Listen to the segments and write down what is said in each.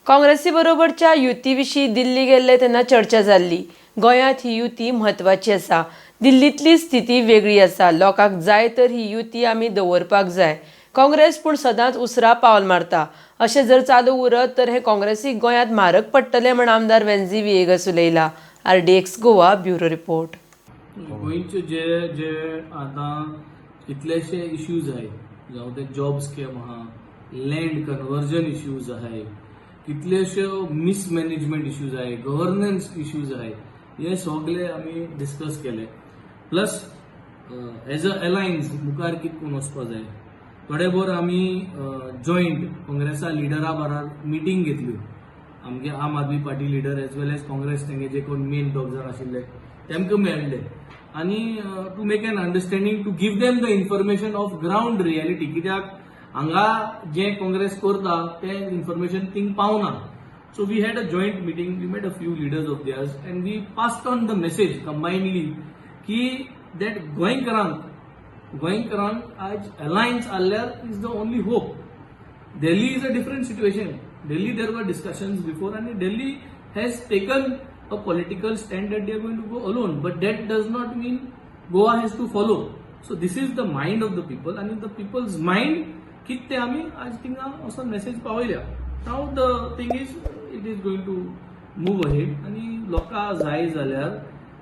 काँग्रेसी बरोबरच्या युती विशीं दिल्ली गेल्ले तेन्ना चर्चा जाल्ली. गोंयांत ही युती म्हत्वाची आसा. दिल्लींतली स्थिती वेगळी आसा. लोकांक जाय तर ही युती आमी दवरपाक जाय. काँग्रेस पूण सदांच उसरा पावल मारता. अशें जर चालू उरत तर हें काँग्रेसीक गोंयांत म्हारग पडटलें म्हण आमदार वेन्झी विएगस उलयला. RDX Goa, bureau report. गोंयचे जे जे आतां कितलेशे इश्यूज आहाय, जावं ते जॉब स्कॅम आहा, लँड कन्वर्जन इश्यूज आहाय, कितलेश्यो मिसमॅनेजमेंट इश्यूज आहाय, गव्हर्नन्स इश्यूज आहाय, हे सगळे आमी डिस्कस केले. प्लस एज अ अलायन्स मुखार कितें करून वचपा जाय. थोडे भोर आमी जॉयंट काँग्रेसा लिडरा बराबर मिटींग घेतल्यो. आमगे आम Aadmi party leader as well as Congress तेंगे जे कोण मेन दोग जाण आशिल्ले तेमकां मेळ्ळे आनी to make an understanding, to give them the information of ground reality, कित्याक हांगा जें काँग्रेस करता तें इन्फॉर्मेशन थिंग पावना. So we had a joint meeting, we met a few leaders of theirs and we passed on the message combinedly की that गोंयकारांक आज alliance आहल्यार is the only hope. Delhi is a different situation. Delhi, there were discussions before, and Delhi has taken a political stand that they are going to go alone. But that does not mean Goa has to follow. So this is the mind of the people, and in the people's mind, कितें ते आमी आज थिंगा असो message पावयल्या. Now the thing is, it is going to move ahead आनी लोकां जाय जाल्यार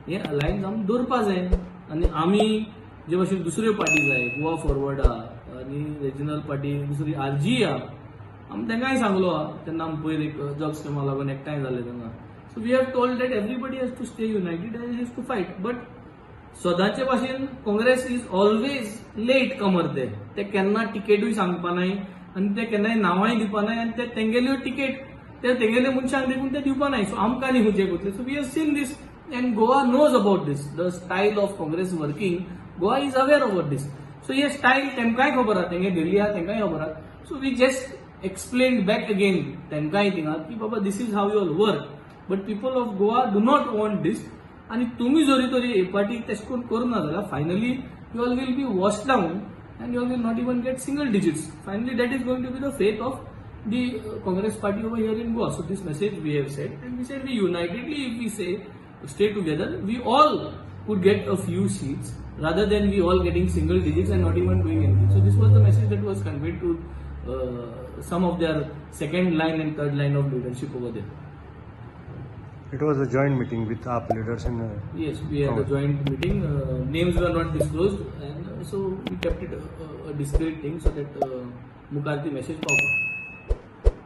हें अलायन्स आमी दवरपा जाय. आनी आमी जे भाशेन दुसऱ्यो पार्टी जाय, गोवा फॉरवर्ड आहा आनी रिजनल पार्टी दुसरी आरजी आहा, आमी तांकांय सांगलो आहा तेन्ना आमी पयर एक जॉब स्कॅमा लागून एकठांय जाले तेन्ना. So we have told that everybody has to stay united and has to fight, but सदांचे भाशेन Congress is always late comer. ते ते केन्ना टिकेटूय सांगपा नाय आनी ते केन्नाय नांवांय दिवपा नाय आनी ते तेंगेल्यो टिकेट ते तेंगेले मनशांक देखून ते दिवपा नाय. सो आमकां न्ही खंयचे कोतले. So we have seen this and Goa knows about this, the style of Congress working. Goa is aware about this. So hey style तेमकांय खबर आहा, तेंगे दिल्ली आहा, तेंकांय खबर आहा. So we just explain back again तेंकांय थिंगा की बाबा, this is how you all work, but people of Goa do not want this. आनी तुमी जरी तरी हे पार्टी तशें करून करूना जाल्यार finally you all will be wash down and you all will not even get single digits. Finally, that is going to be the fate of the Congress party over here in Goa. So this message we have said, and we said we unitedly, if we say stay together, we all could get a few seats rather than we all getting single digits and not even doing anything. So this was the message that was conveyed to some of their second line and third line of leadership over there. It was a joint meeting with AAP leaders and Yes, we had a joint meeting. Names were not disclosed, and so we kept it a discreet thing so that मुखार ती message पावता.